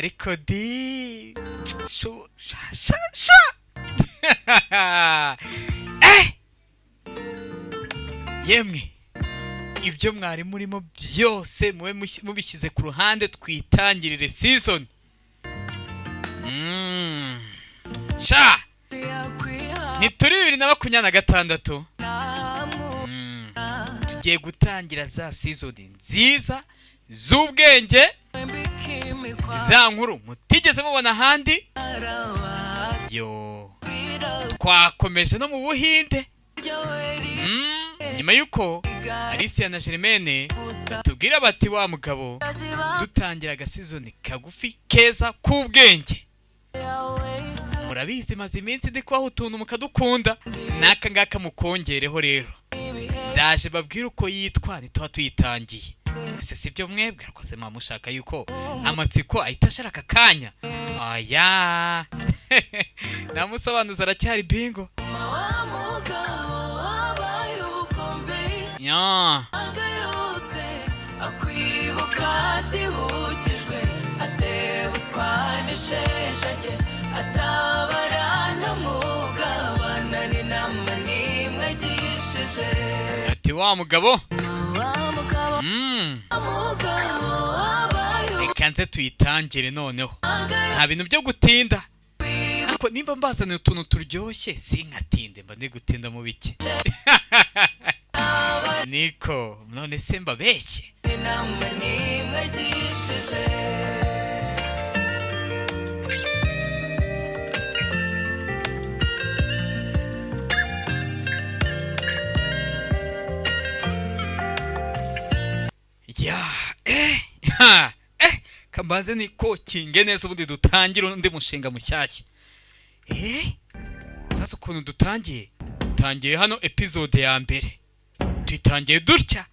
Ariko di shu sha sha sha eh yemwe, ibyo mwari murimo byose mube mubishyize ku ruhande, twitangirire season. Sha ntituri 2026. Tugiye gutangira za season nziza z'ubwenge, za nkuru mutigeze mubona ahandi. Yo, twakomeje no mu Buhinde. Nyuma y'uko Alicia na Germaine batubwira bati wa mugabo, dutangira agasizoni kagufi keza k'ubwenge. Murabizi, maze iminsi ndi kubaha utuntu mukadukunda, n'aka ngaka mukongereho. Rero ndaje babwire uko yitwa ntituba tuyitangiye. Ese si byo mwebwe rwose muba mushaka yuko amatsiko ahita ashira aka kanya? Aya namusobanuza aracyari bingo ya. Akwibuka atibukijwe, atebutswa n'isheja rye, atabara ntamugabana n'inama n'imwe agishije. Ati wa mugabo. Wa mugabo, mugabo wabaye Reka nze tuyitangire noneho, nta bintu byo gutinda. Ariko nimba mbazaniye utuntu turyoshye sinkatinde, mba ndi gutinda mu biki? Niko none se mbabeshye? Inama n'imwe agishije. Ya, ha, kambaze niko kinge neza, ubundi dutangire undi mushinga mushyashya. Sasa ukuntu dutangiye hano episode ya mbere, tuyitangiye dutya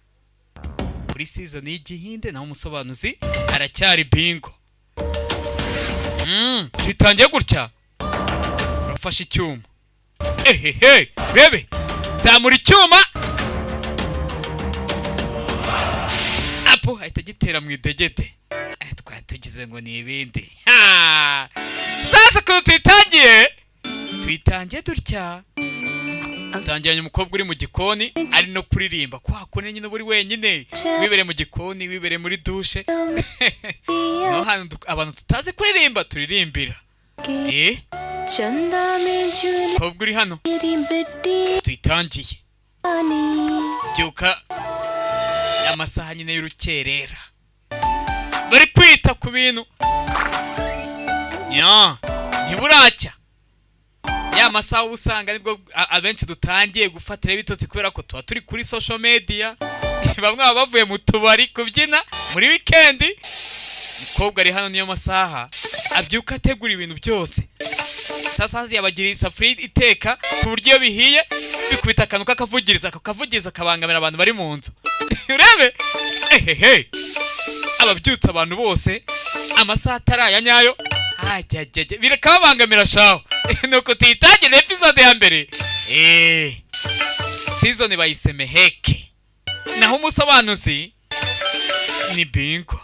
kuri season y'Igihinde, naho umusobanuzi aracyari bingo. Tuyitangiye gutya, urafashe icyuma, ehehe, rebe, zamura icyuma apo ahita agitera mu idegede. Twari tugize ngo ni ibindi. Ha! Sasa ukuntu tuyitangiye dutya, tangiranye umukobwa uri mu gikoni ari no kuririmba kwa kundi nyine uba uri wenyine, wibereye mu gikoni, wibereye muri dushe, no hantu abantu tutazi kuririmba turirimbira. चंदा में झूले Umukobwa uri hano बिट्टी tuyitangiye रानी byuka amasaha nyine y'urukerera, bari kwita ku bintu ya ntiburacya, ya masaha uba usanga nibwo abenshi dutangiye gufatira ibitotsi kubera ko tuba turi kuri social media. Bamwe baba bavuye mu tubari kubyina muri weekend. Umukobwa ari hano, niyo masaha abyuka ategura ibintu byose. Sasa yabagira isafuriya iteka ku buryo iyo bihiye bikubita akantu k'akavugiriza, ako kavugiriza kabangamira abantu bari mu nzu. Urebe, ehehe, ababyutsa abantu bose amasaha atari aya nyayo, ajyajyajya birakababangamira shaho. Nuko tuyitangira episode ya mbere. Season bayise Meheke, naho umusobanuzi ni bingo.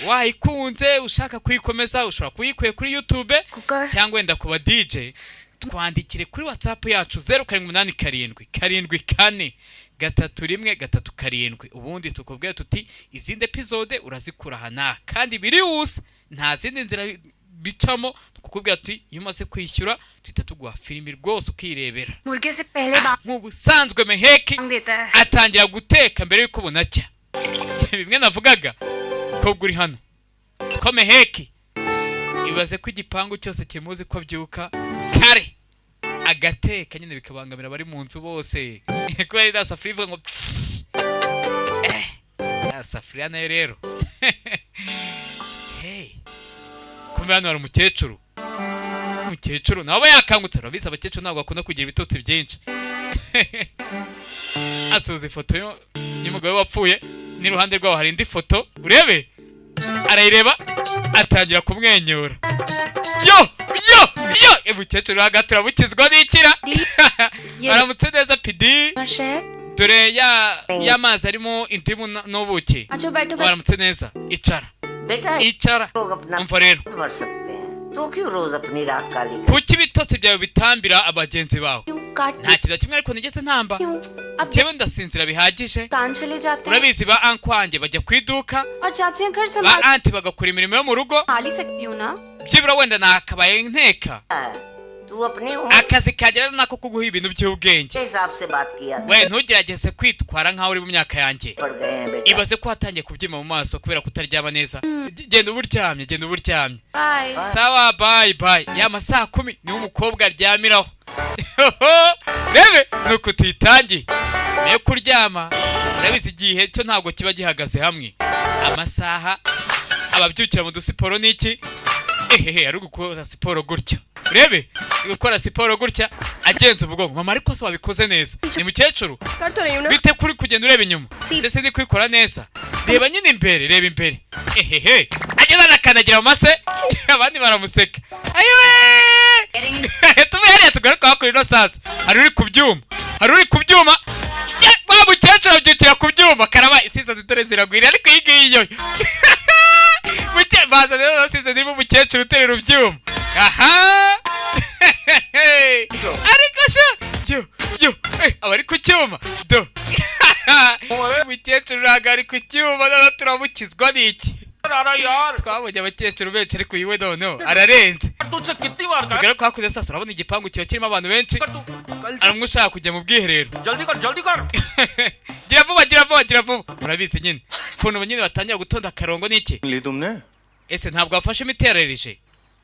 Wayikunze ushaka kuyikomeza ushobora kuyikuye kuri YouTube cooker cyangwa wenda ku ba DJ, twandikire kuri WhatsApp yacu 0787743137, ubundi tukubwira tuti izindi episode urazikura aha n'aha, kandi birihuse, nta zindi nzira bicamo. Tukubwira tuti iyo umaze kwishyura tuhita tuguha filimi rwose ukirebera. मुर्गे से पहले बांग Nk'ubusanzwe Meheki देता है। atangira guteka mbere y'uko bunacya. Bimwe navugaga, umukobwa uri hano ko Meheki, ibaze ko igipangu cyose kimuzi ko abyuka kare agateka nyine, bikabangamira abari mu nzu bose kubera iriya safuriya ivuga ngo psss. Iriya safuriya nayo rero. Hey, kumbe hano hari umukecuru. Umukecuru nawe aba yakangutse. Urabizi abakecuru ntabwo bakunda kugira ibitotsi byinshi. Asuhuza ifoto y'umugabo we wapfuye, n'iruhande rwabo hari indi foto. Urebe, arayireba atangira kumwenyura. Yo yo yo, umukecuru hagati urabukizwa n'ikira. Ye- Aramutse neza pidi. शहर Dore ya y'amazi arimo indimu n'ubuki. अच्छा, बैठो बैठो। Waramutse neza, icara. बेटा Icara. लोग अपना Umva rero, भर सकते हैं, तू क्यों रोज अपनी रात काली कर? Kuki ibitotsi byawe bitambira abagenzi bawe? क्यों काटती Nta kintu na kimwe ariko nigeze ntamba. क्यों? अब Njyewe ndasinzira bihagije. दुकान चले जाते हैं Urabizi, ba uncle wanjye bajya ku iduka, और चाचियां घर ba संभाल aunty bagakora imirimo yo mu rugo. ही सकती हूँ ना? Byibura wenda nakabaye nteka. तू अपनी उम्र Akazi kagera nako kuguha ibintu by'ubwenge. के हिसाब से बात किया We, ntugerageze kwitwara nk'aho uri mu myaka yanjye. पड़ गए हैं बेटा। Ibaze ko watangiye kubyima mu maso kubera kutaryama neza. Genda uba uryamye, genda uba uryamye. Bye. Sawa, bye bye. Ya masaha 10 niho umukobwa aryamiraho. Rebe nuko tuyitangiye. Mbere yo kuryama, urabizi igihe cyo ntabwo kiba gihagaze hamwe, amasaha ababyukira mu dusiporo n'iki. Ehehe, ari gukora siporo gutya. Urebe, ari gukora siporo gutya agenza umugongo. Mama, ariko se wabikoze neza? Ni mukecuru. कर तो रही हूँ ना। Bite kuri kugenda ureba inyuma? Ese ndi kwikora neza? Reba nyine imbere, reba imbere. Ehehe, agenda anakandagira mu mase, abandi baramuseka. Ayiwe, tuve hariya tugaruka hakurya. Ino sasa hari uri ku byuma, hari uri ku byuma. Ye, wa mukecuru abyukira ku byuma. Karaba season dore ziragwira, ariko iyi ngiyi yo baza rero season irimo umukecuru uterera ibyuma. Aha, ariko sha yo yo, aba ari ku cyuma. Do umukecuru ntabwo ari ku cyuma. Noneho turamukizwa n'iki? Twabonye abakecuru benshi, ariko uyu we noneho ararenze. Tugaruka hakurya. Sasa urabona igipangu kiba kirimo abantu benshi. Hari umwe ushaka kujya mu bwiherero. Gira vuba, gira vuba, gira vuba. Murabizi nyine ukuntu nyine batangira gutonda akarongo n'iki. ली तुमने? Ese ntabwo wafashe imiti yararije?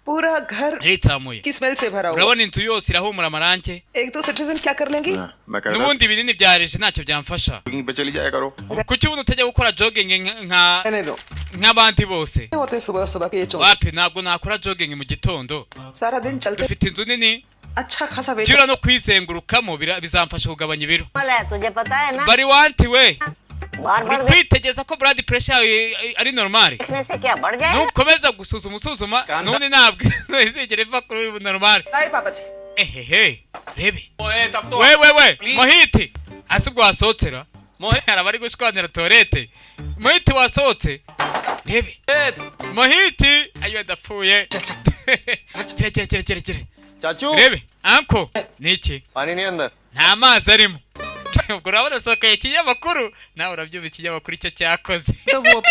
पूरा घर Aritsamuye. की smell से भरा हुआ। Urabona inzu yose irahumura amarange. एक तो citizen क्या कर लेंगी? मैं कह रहा N'ubundi ibinini bya allergie ntacyo byamfasha. Jogging पे चली जाया करो। Kuki ubundi utajya gukora jogging nka रहने दो। nk'abandi bose? होते सुबह सुबह के ये चोर। Wapi, ntabwo nakora jogging mu gitondo. सारा दिन चलते Dufite inzu nini. अच्छा खासा weight Byura no kwizengurukamo bizamfasha kugabanya ibiro. है, तुझे पता है ना? Bari wanti we, बार uri bar kwitegereza ko blood pressure yawe ari normal? देखने से क्या बढ़ जाएगा? Nukomeza gusuzuma usuzuma, n'ubundi ntabwo izigera iva kuri normal. आए पापा जी। Ehehe, rebe we we we, Mohiti, hasi ubwo wasohotsera? Hari abari gushwanira toilette. Mohiti, wasohotse? Rebe Mohiti, ayo ndapfuye. Kire kire kire kire kire. चाचू। Rebe uncle, ni iki? पानी नहीं अंदर। Nta mazi arimo. Ubwo urabona sohokeye ikinyamakuru, nawe urabyumva ikinyamakuru icyo cyakoze. तो वो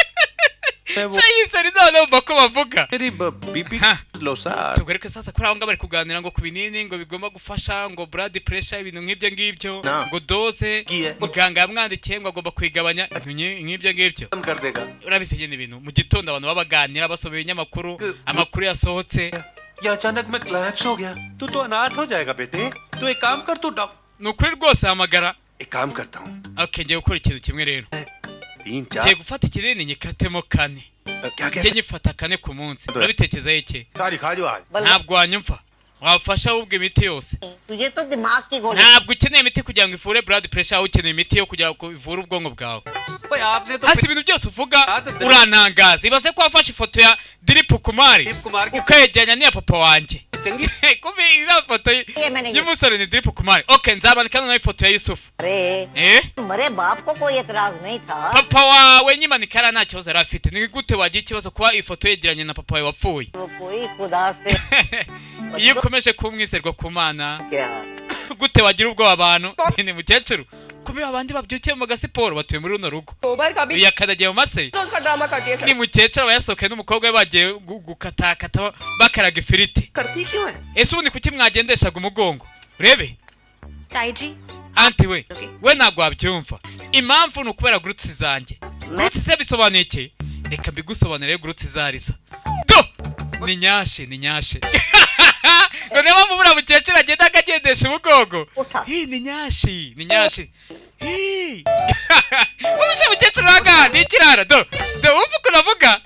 Cyayisari noneho umva ko bavuga. मेरी BP Ha. Low sir. Tugaruke sasa kuri abo ngabo bari kuganira ngo ku binini ngo bigomba gufasha ngo blood pressure, ibintu nk'ibyo ngibyo. Na. Ngo dose Giye. muganga yamwandikiye ngo agomba kuyigabanya, ibintu nk'ibyo ngibyo. कम कर देगा। Urabizi nyine ibintu mu gitondo abantu baba baganira, basoma ibinyamakuru, amakuru yasohotse. या अचानक में क्लैप्स हो गया, तू तो अनाथ हो जाएगा बेटे। तू एक काम कर, तू dock Ni ukuri rwose, hamagara. एक काम करता हूँ। Okay, ngiye gukora ikintu kimwe rero. तीन Ngiye चार gufata ikinini nyikatemo kane. क्या क्या? Njye nyifata kane ku munsi. Urabitekerezaho iki? सारी खा जो आज। Ntabwo wanyumva, wafasha ahubwo imiti yose. तुझे तो दिमाग की गोली Ntabwo ukeneye imiti kugira ngo ivure blood pressure, ahubwo ukeneye imiti yo kugira ngo ivure ubwonko bwawe. भाई आपने तो Hasi ibintu byose uvuga urantangaza. Ibaze ko wafashe ifoto ya Dilip Kumar Dilip Kumar ukayegeranya n'iya papa wanjye. चंगी Kumbe iriya foto y'umusore ni Dilip Kumar. Okay, nzabanika noneho ifoto ya Yusufu. अरे, Eh, मरे बाप को कोई एतराज नहीं था। Papa wawe nyimanika hariya nta kibazo yari afite. Ni gute wagira ikibazo kuba ifoto yegeranye na papa wawe wapfuye? वो कोई खुदा से Iyo ukomeje kuba umwizerwa ku Mana, क्या? gute wagira ubwoba abantu? Ni mukecuru. Kumbe abandi babyukiye mu gasiporo batuye muri runo rugo. गोबर का भी Uyu yakadagiye mu mase. तो उसका ड्रामा कर दिया। Ni mukecuru aba yasohokanye n'umukobwa we, bagiye gukatakata bakaraga ifiriti. करती क्यों है? Ese ubundi kuki mwagendeshaga umugongo? Urebe. ताई जी। Aunty we, we ntabwo wabyumva. Impamvu ni ukubera glutes zanjye. Glutes se bisobanuye iki? Reka mbigusobanurire. Glutes zariza do ni nyashe, ni nyashe. Ngo niyo mpamvu buriya mukecuru agenda akagendesha umugongo. Uta. Hi, ni nyashi, ni nyashi. Hi, ubushe mukecuru aha ni ikirara. Do do, wumva ukuntu avuga.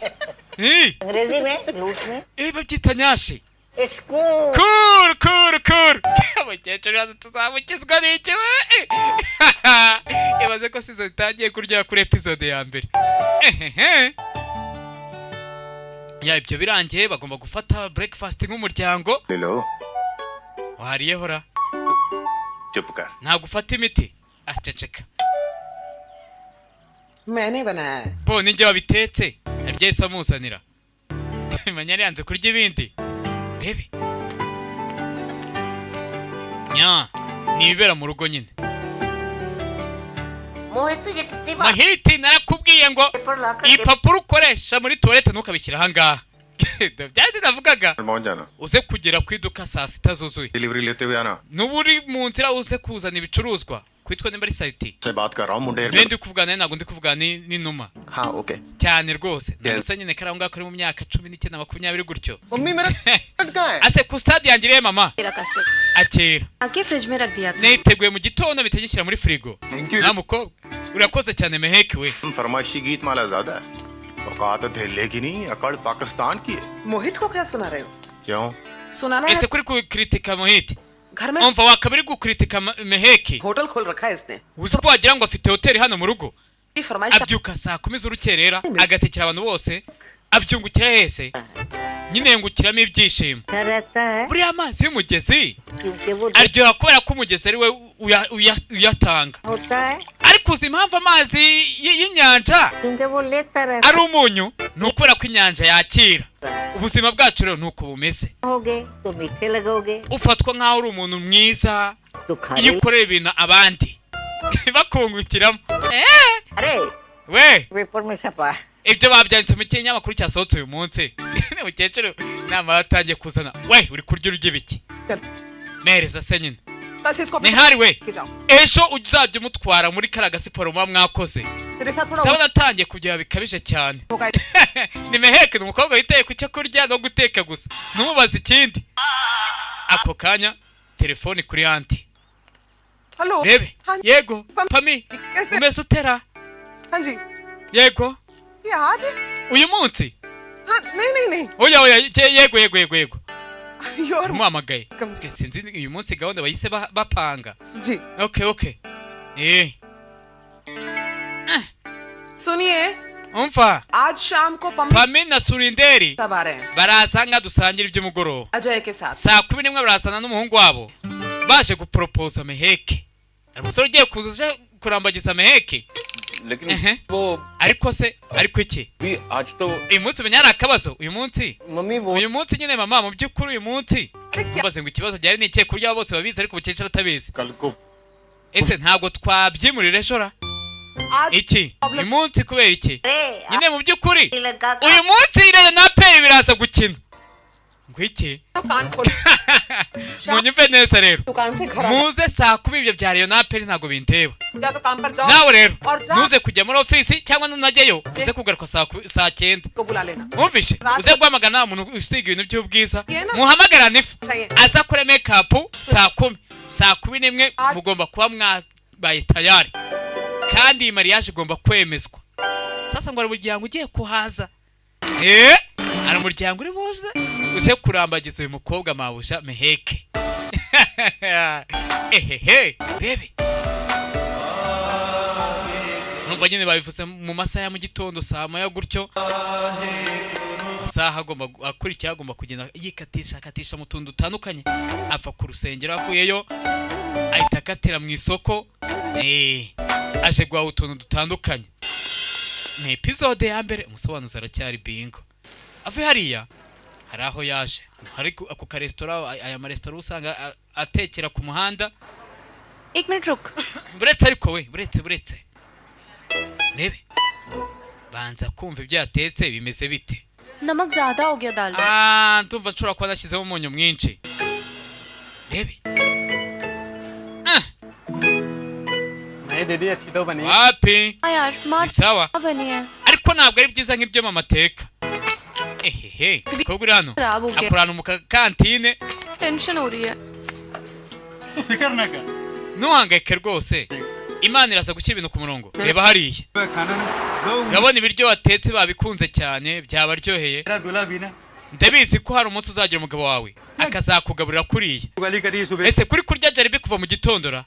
Hi. अंग्रेजी में लूट में। Eh, babyita nyashi. It's cool. Cool, cool, cool. Umukecuru yaza, tuzamukizwa n'iki we? Ibaze ko season itangiye kuryoha kuri episode ya mbere. Ehehe. Ya, ibyo birangiye, bagomba gufata breakfast nk'umuryango. ले लो। Wariyeho ra? चुप कर। Ntabwo ufata imiti? Aceceka. मैंने बनाया है। Bo ninjye wabitetse. Yabyahise amuzanira. Menya yari yanze kurya ibindi. Rebe nya, ni ibibera mu rugo nyine. मोहित, तुझे कितनी बार Mahiti, narakubwiye ngo paper लाकर ibipapuro ukoresha muri toilette ntukabishyire ahangaha. Byari navugaga. पहुंच जाना। Uze kugera ku iduka saa 6 zuzuye. Delivery लेते हुए आना। Nuba uri mu nzira uze kuzana ibicuruzwa kwitwa nimba ari site. से बात कर रहा हूँ मुंडेर। Niba ndi kuvugana nawe, ntabwo ndi kuvugana n'inuma. हाँ, okay. Cyane rwose, ni agasore nyine kari aho ngaho kari mu myaka 19, 20 gutyo. Mummy, मेरा कहाँ है? Ase ku stade yanjye irihe, mama? तेरा custard Akira. आके fridge में रख दिया था। Niteguye mu gitondo bitagishyira muri firigo. Thank you. Nta mukobwa, urakoze cyane Meheki we. फरमाइशी गीत माला ज्यादा है, औकात धेले की नहीं, अकड़ पाकिस्तान की है। मोहित को क्या सुना रहे हो? क्यों? सुनाना है। Ese kuri kukritika Mohiti? घर में Umva, wakaba uri gukritika Meheki. Hotel खोल रखा है इसने। Uzi ko wagira ngo afite hoteli hano mu rugo. ये फरमाइश का Abyuka saa 10 z'urukerera agatekera abantu bose. Abyungukira hese nyine? Yungukiramo ibyishimo. अच्छा रहता है। Buriya amazi y'umugezi क्योंकि वो aryoha kubera ko umugezi ari we uyatanga. होता है। Ariko uzi impamvu amazi y'inyanja क्योंकि वो लेता रहता ari umunyu? Ni ukubera ko inyanja yakira. Ubuzima bwacu rero ni uko bumeze. होगे तो मीठे लगोगे। Ufatwa nk'aho uri umuntu mwiza तो खारे iyo ukorera ibintu abandi bakungukiramo. अरे, We, paper में छपा है। Ibyo babyanditse mu kinyamakuru cyasohotse uyu munsi. Mukecuru inama yatangiye kuzana. We, uri kurya urya ibiki? Mpereza se nyine. बस इसको Nihari we, के जाओ। Ejo uzajya umutwara muri kariya gasiporo muba mwakoze. तेरे साथ थोड़ा Ndabona atangiye kugira bikabije cyane. होगा। Ni Meheke, ni umukobwa witaye ku cyo kurya no guteka gusa, ntumubaze ikindi. Ako kanya telefoni kuri aunty. Hello. Rebe. हाँ। Yego Pami. कैसे? Umeze utera? हाँ जी। Yego. ये आज? Uyu munsi? हाँ, नहीं नहीं नहीं। Oya oya, yego yego yego yego. Your Umuhamagaye. Come. Sinzi uyu munsi gahunda bahise bapanga. Ji. Okay, eh. सुनिए। Umva. आज शाम को Pammi Pami na Surinderi सब आ रहे हैं baraza nga dusangire iby'umugoroba. Ajay के साथ। Saa 11 barazana n'umuhungu wabo baje guporopoza Meheke. Hari umusore ugiye kuza aje kurambagiza Meheke. लेकिन Ehe. वो Ariko se, ariko iki? भी आज तो Uyu munsi umenya hari akabazo uyu munsi. Mummy, वो Uyu munsi nyine mama, mu by'ukuri uyu munsi अरे क्या? mubaze ngo ikibazo gihari ni ikihe, kurya bose babizi ariko umukecuru atabizi. कल को। Ese ntabwo twabyimurira ejo ra? आज Iki uyu munsi kubera iki? अरे, Nyine mu by'ukuri लड़का का uyu munsi rero na peri biraza gukina ngo iki? कान खोल। Munyumve neza rero. दुकान से घर आ Muze saa 10, ibyo bya Rayon na APR ntabwo bindeba. जा तो काम पर जाओ। Nawe rero Orja. ntuze kujya muri ofisi cyangwa nunajyayo uze kugaruka saa 9. को बुला लेना। Mwumvishe? Uze guhamagara nta muntu usiga ibintu by'ubwiza. Yena. Muhamagara nifu Chaye. aza kure make-up saa 10. Saa 11 mugomba kuba mwabaye tayari, kandi iyi mariage igomba kwemezwa. Sasa ngo hari umuryango ugiye kuhaza, hari umuryango uri buze uze kurambagiza uyu mukobwa mabuja Meheke. Ehehe, urebe, numva nyine babivuze mu masaha ya mu gitondo saa 1 gutyo. Amasaha agomba akurikira agomba kugenda yikatisha akatisha mu tuntu dutandukanye. Ava ku rusengero, avuyeyo ahita akatira mu isoko, aje guhaha utuntu dutandukanye. Ni episode ya mbere, umusobanuzi aracyari Bingo. Avuye hariya hari aho yaje hari ako karesitora, aya maresitora usanga atekera ku muhanda. एक minute रुक। Buretse ariko we, buretse buretse, rebe, banza kumva ibyo yatetse bimeze bite. नमक ज्यादा हो गया दाल में। Ah, ndumva nshobora kuba nashyizemo umunyu mwinshi. Rebe. Ah, नहीं दीदी, अच्छी तो बनी। Wapi. हाँ यार माँ, Ni sawa, बनी है। Ariko ntabwo ari byiza nk'ibyo mama ateka. Ehehe, mukobwa uri hano खराब हो गया। akorana mu kantine. Tension हो रही है। तू फिक्र न कर। Ntuhangayike rwose, Imana iraza gushyira ibintu ku murongo. Reba hariya. खाना ना लोग Urabona ibiryo watetse babikunze cyane, byabaryoheye. मेरा दूल्हा भी ना Ndabizi ko hari umunsi uzagira umugabo wawe akazakugaburira kuriya. गाली करी सुबह। Ese kuri kurya jalebi kuva mu gitondo ra?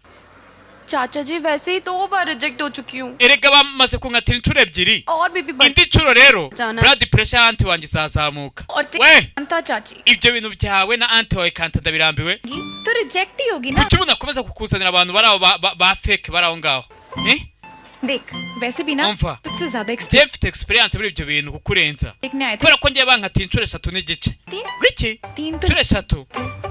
चाचा जी, वैसे ही दो बार रिजेक्ट हो चुकी हूँ। Erega bamaze kunkatira inshuro ebyiri. और भी बढ़ Indi nshuro rero Jana. blood pressure aunty wanjye izazamuka. और We, Kanta चाची ibyo bintu byawe na aunty wawe Kanta ndabirambiwe. तो रिजेक्ट ही होगी ना। Kuki umuntu akomeza kukuzanira abantu bari aho ba fake bari aho ngaho? Eh? देख वैसे भी ना Umva. तुझसे ज्यादा Njye mfite experience muri ibyo bintu kukurenza, देखने आए थे। Kubera ko ngiye bankatiye inshuro eshatu n'igice. तीन? Gwiki? तीन तो Inshuro eshatu,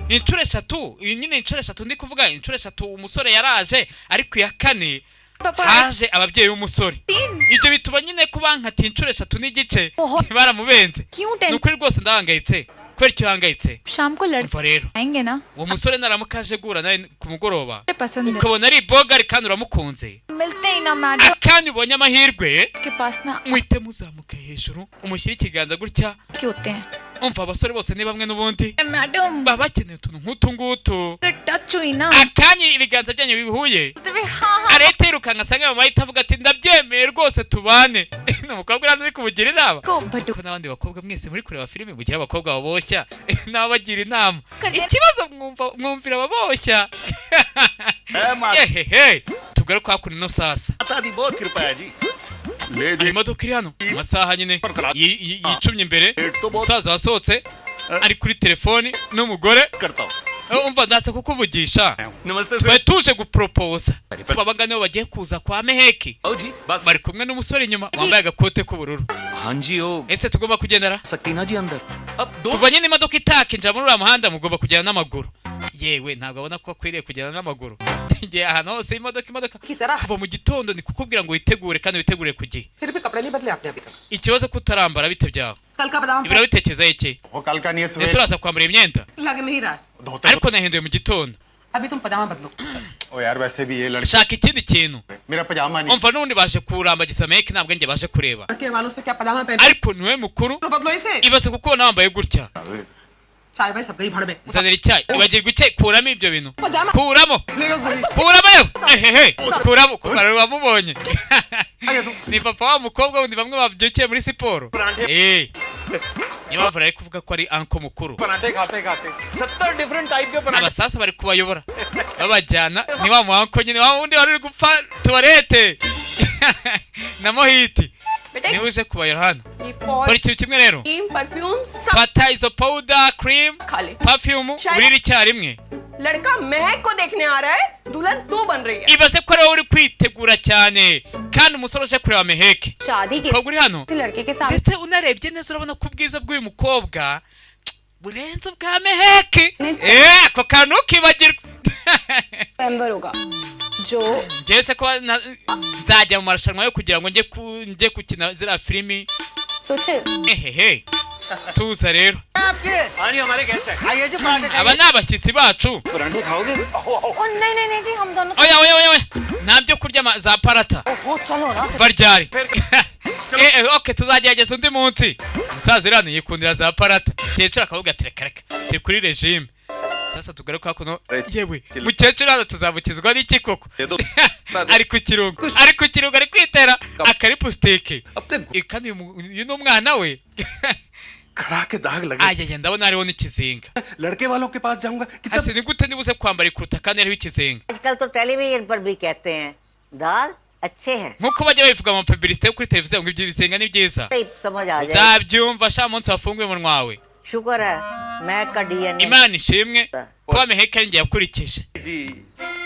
inshuro eshatu. Iyi nyine inshuro eshatu ndi kuvuga, inshuro eshatu umusore yaraje, ariko iya kane पापा haje ababyeyi b'umusore. तीन Ibyo bituma nyine ko bankatiye inshuro eshatu n'igice, Oho. baramubenze. क्यों Ni tension? Ukuri rwose ndahangayitse. Kubera icyo uhangayitse? शाम को लड़के Umva rero, आएंगे ना uwo musore naramuka aje guhura nawe ku mugoroba, पसंद है ukabona ari bogari kandi uramukunze, मिलते ही ना madam akanya ubonye amahirwe, के पास ना muhite muzamuka hejuru, umushyire ikiganza gutya. के होते हैं। Umva, abasore bose ni bamwe n'ubundi, madam baba bakeneye utuntu nk'utu ngutu. Touch हुई ना Akanya ibiganza byanyu bihuye, तो वे हाँ हाँ arahita yirukanka asanga mama, ahita avuga ati ndabyemeye rwose, tubane. Ni umukobwa uriya uri kumugira inama, को Bhatu ko n'abandi bakobwa mwese muri kureba filime mugira abakobwa baboshya n'ababagira inama. कर Ikibazo mwumva mwumvira ababoshya. Ehehe, tugaruke hakuno ino sasa. माता दी बहुत कृपा है जी ले Hari imodoka iri hano mu masaha nyine yicumye imbere. Umusaza wasohotse ari kuri telefoni n'umugore. करता हूँ। Umva, ndaza kukuvugisha. नमस्ते। Twari tuje guporopoza. Babaga nibo bagiye kuza kwa Meheki, आओ जी बस। bari kumwe n'umusore inyuma wambaye agakote k'ubururu. हाँ जी ओ Ese tugomba kugendera? सकती ना जी अंदर अब दो Tuvanye n'imodoka itakinjira muri uriya muhanda, mugomba kugenda n'amaguru. Yewe, ntabwo abona ko akwiriye kugenda n'amaguru. Ngiye ahantu hose imodoka, imodoka. की तरह Kuva mu gitondo ni kukubwira ngo witegure kandi witegure ku gihe. फिर भी कपड़े नहीं बदले आपने अभी तक। Ikibazo ko utarambara, bite byawe? कल का बादाम Ibiro bitekerezaho iki? वो कल का नहीं है Ese सुबह uraza kwambara imyenda? लग नहीं रहा है। धोते Ariko nahinduye mu gitondo. अभी तुम पजामा बदलो। ओ यार, वैसे भी ये लड़की Shaka ikindi kintu. मेरा पजामा नहीं। Umva, n'ubundi baje kurambagiza Meke, ntabwo njye baje kureba. लड़के वालों से क्या पजामा पहन Ariko niwe mukuru. लो, बदलो इसे। Ibaze kuko wambaye gutya. चाय भाई सब गई भड़ में। Nzanira icyayi. Ibagirwa icyayi, kuramo ibyo bintu. Pajama. Kuramo, kuramo yewe, ehehe, kuramo kuramo. Wamubonye ni papa wa mukobwa wundi, bamwe babyukiye muri siporo. Eh, niyo mpamvu ari kuvuga ko ari uncle mukuru. पराठे खाते खाते 70 different type के पराठे। Abasasa bari kubayobora babajyana, ni wa mu uncle nyine, wa wundi wari uri gupfa tuwarete na mohiti, niwe uje kubayora hano. ये Kora ikintu kimwe rero. Cream perfume सब Fata izo powder, cream, खा ले। Perfume, urire icyarimwe. लड़का महक को देखने आ रहा है, दुल्हन तू बन रही है। Ibaze ko ariwe uri kwitegura cyane kandi umusore uje kureba Meheke. शादी के Umukobwa uri hano, लड़के के सामने ndetse unarebye neza urabona ko ubwiza bw'uyu mukobwa burenze ubwa Meheke. Eh, ako kantu ntukibagirwe. Member होगा जो Njyewe se ko nzajya mu marushanwa yo kugira ngo njye gukina ziriya filimi. सोचे। Ehehe, tuza rero. हाँ जी हमारे guest हैं। आइए जी, पराठे। Aba ni abashyitsi bacu. पराठे खाओगे? ओ नहीं नहीं नहीं जी हम दोनों Oya oya oya oya, nta byo kurya za parata. चलो ना। Kuva ryari? Eh, eh, okay, tuzagerageza undi munsi. Umusaza uri hano yikundira za parata, mukecuru akavuga ati reka reka, turi kuri regime. Sasa tugaruka hakuno. Yewe, mukecuru hano tuzamukizwa n'iki koko? Ari ku kirungo, ari ku kirungo, ari kwitera akaripusitike. अपने Eh, kandi uyu ni umwana we. खड़ा के दाग लगे। Ayaya, ndabona hariho n'ikizinga. लड़के वालों के पास जाऊंगा कितना Hasi ni gute nibuze kwambara ikuruta kandi hariho ikizinga? आजकल तो टेलीविजन पर भी कहते हैं दाग अच्छे हैं। Nk'uko bajya babivuga mu mapublicité yo kuri televiziyo ngo ibyo bizinga ni byiza. सही समझ आ जाए। Uzabyumva sha munsi wafunguye umunwa wawe. शुक्र है मैं का DNA. Imana ishimwe kuba Meheke ari njye yakurikije. जी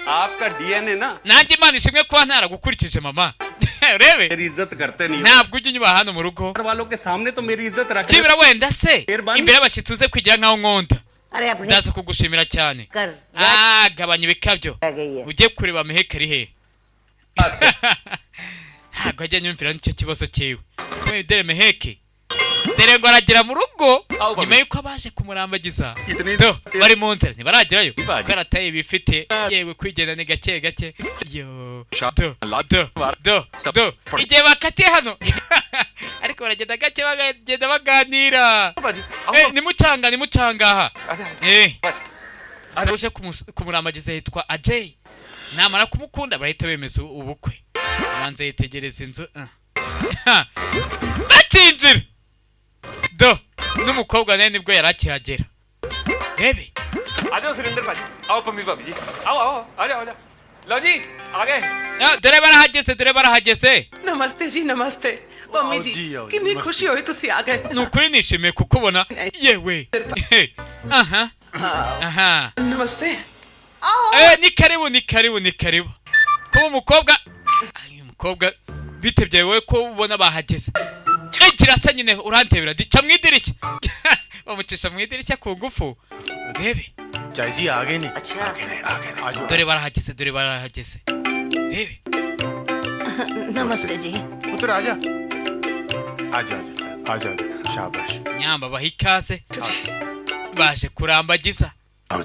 आपका DNA ना Nanjye Imana ishimwe kuba ntaragukurikije mama. Urebe, मेरी इज्जत करते नहीं हो। Ntabwo ujya unyubaha hano mu rugo. घर वालों के सामने तो मेरी इज्जत रख। Byibura wenda se imbere y'abashyitsi uze kwigira nkaho nkunda. अरे अपने Ndaza kugushimira cyane. कर Ah, gabanya ibikabyo, रह गई है। ujye kureba Meheke ari hehe. Ntabwo ajya anyumvira, nicyo kibazo cyiwe. Kubera dore Meheke, dore ngo aragera mu rugo nyuma y'uko abaje kumurambagiza do bari mu nzira, ntibaragerayo kuko arataye bifite. Yewe, kwigenda ni gake gake. Yo, do do do do, igihe bakatiye hano, ariko baragenda gake, bagenda baganira. Eh, nimucanga nimucanga aha. Eh, uje kumurambagiza yitwa Ajay. Namara kumukunda barahita bemeza ubukwe. Banza yitegereza inzu, ah. Bakinjira do n'umukobwa nawe nibwo yari akihagera, rebe. आ जाओ सुरेंद्र भाजी, आओ पम्मी भाभी जी, आओ आओ, आ जाओ आ जाओ, लो जी आ गए। Ah, dore barahageze, dore barahageze. नमस्ते जी, नमस्ते पम्मी आओ जी। जी, आओ जी, कितनी नमस्ते। खुशी हुई तुसी आ गए। Ni ukuri nishimiye kukubona. Yewe, aha aha. नमस्ते। Eh, ni karibu, ni karibu, ni karibu. Kuba umukobwa. Ah, uyu mukobwa Mukobwa, bitebye wowe ko ubona bahageze? Eh, kirasa nyine urantebera di, ca mu idirishya. Bamucisha mu idirishya ku ngufu, rebe. चाय जी आ गए नहीं? अच्छा। आ जाओ। Dore barahageze, dore barahageze, rebe. नमस्ते जी। पुत्र, आजा आजा आजा आजा आजा, शाबाश। Nyamba baha ikaze, baje kurambagiza.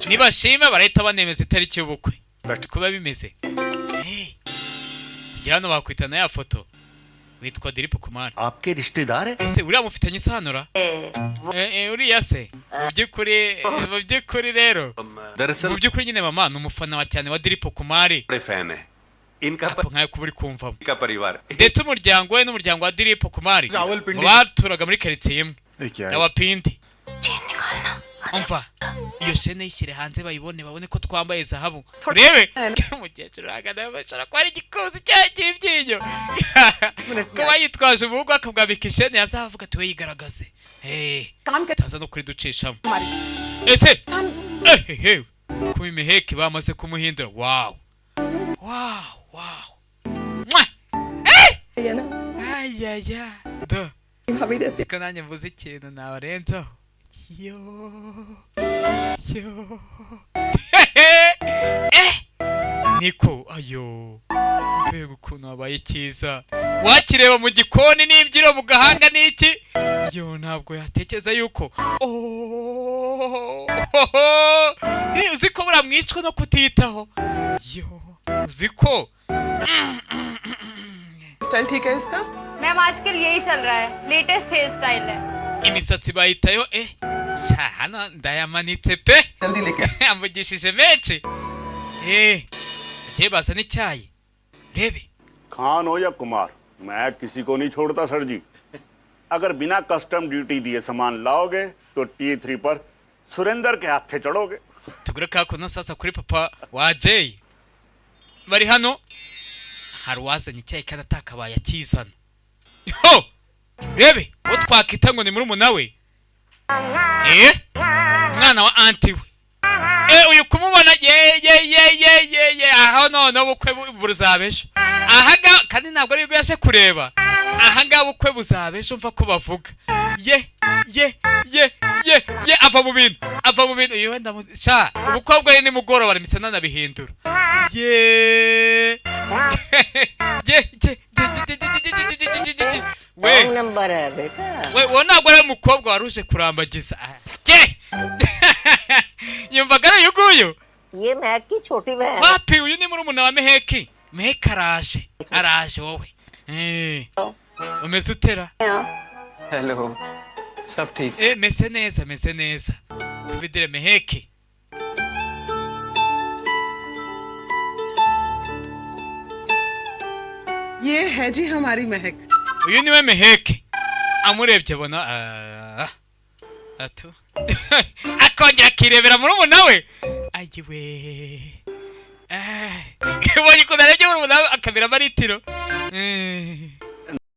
Nibashima barahita banemeza itariki y'ubukwe. बैठ। Kuba bimeze. Hey, kugera hano bakwitana ya foto, witwa Dilip Kumar. आपके रिश्तेदार है? Ese uriya mufitanye isanura? ए, वो Eh, eh, uriya se mu by'ukuri rero, दरअसल mu by'ukuri nyine mama ni umufana wa cyane wa Dilip Kumar. बड़े फैन है इनका Apo nkayo kuba uri kumvamo का परिवार। Ndetse umuryango we n'umuryango wa Dilip Kumar Rawalpindi. ngo baturaga muri karitsiye imwe. ये क्या है? Rawalpindi. Chain निकालना। Umva, iyo shene yishyire hanze bayibone, babone ko twambaye zahabu. Urebe umukecuru ahagana, bashobora kuba ari igikuzi cya cy'ibyinyo, kuba yitwaje umuhungu akabwambika ishene ya zahabu, avuga ati we yigaragaze. Hey, काम कर taza no kuriducishamo. हमारी Ese ehehe, kuba imiheke bamaze kumuhindura. Wow, wow, wow! Eh! है ना? Ayaya, do. भाभी जैसे। Siko nanjye mvuze ikintu nabarenzaho. Yo yo, eh, niko ayo, mbega ukuntu wabaye cyiza! Wakireba mu gikoni n'imbyiro mu gahanga n'iki, yo ntabwo yatekereza yuko. Oh, eh, uzi ko buriya mwicwa no kutiyitaho? Yo, uzi ko style ठीक है इसका? Ma'am, आजकल यही चल रहा है, latest hair style है। Imisatsi bayitayo. Eh, sha, hano ndayamanitse pe. जल्दी लेके Amvugishije menshi. Eh, bagiye bazana icyayi, rebe. Khan हो या कुमार, मैं किसी को नहीं छोड़ता सर जी। अगर बिना कस्टम ड्यूटी दिए सामान लाओगे तो T3 पर सुरेंद्र के हाथे चढ़ोगे। Tugure kakuno sasa kuri papa wa Jay. Bari hano, hari uwazanye icyayi kandi atakabaye akizana. Ho, rebe uwo twakita ngo ni murumuna we, eh, umwana wa aunty we. Eh, uyu kumubona, ye ye ye ye ye ye, aho none ubukwe buzaba ejo aha ngaha, kandi ntabwo ari bwo yaje kureba. Aha ngaha ubukwe buzaba ejo. Mva ko bavuga ye ye ye ye ye, ava mu bintu, ava mu bintu. Uyu wenda sha ubukwe bwe nimugoroba, aramisa nanabihindura. Ye ye ye ye ye ye ye ye ye ye ye ye, we. Wrong number है बेटा। We, uwo ntabwo ari umukobwa wari uje kurambagiza. Ah, ye, yumvaga ari uyu nguyu. ये महक की छोटी बहन है। Wapi, uyu ni murumuna wa Meheki. Meheki araje, araje. Wowe, eh, umeze utera? Hello, सब ठीक? Eh, meze neza, meze neza. Kubidire Meheki. ये है जी हमारी महक। Uyu niwe Meheki. Amurebye abona, ah, atu, akongera akirebera murumuna we. Ayiwe, eh, ubonye ukuntu arebye murumuna we akamiramo litiro. Eh.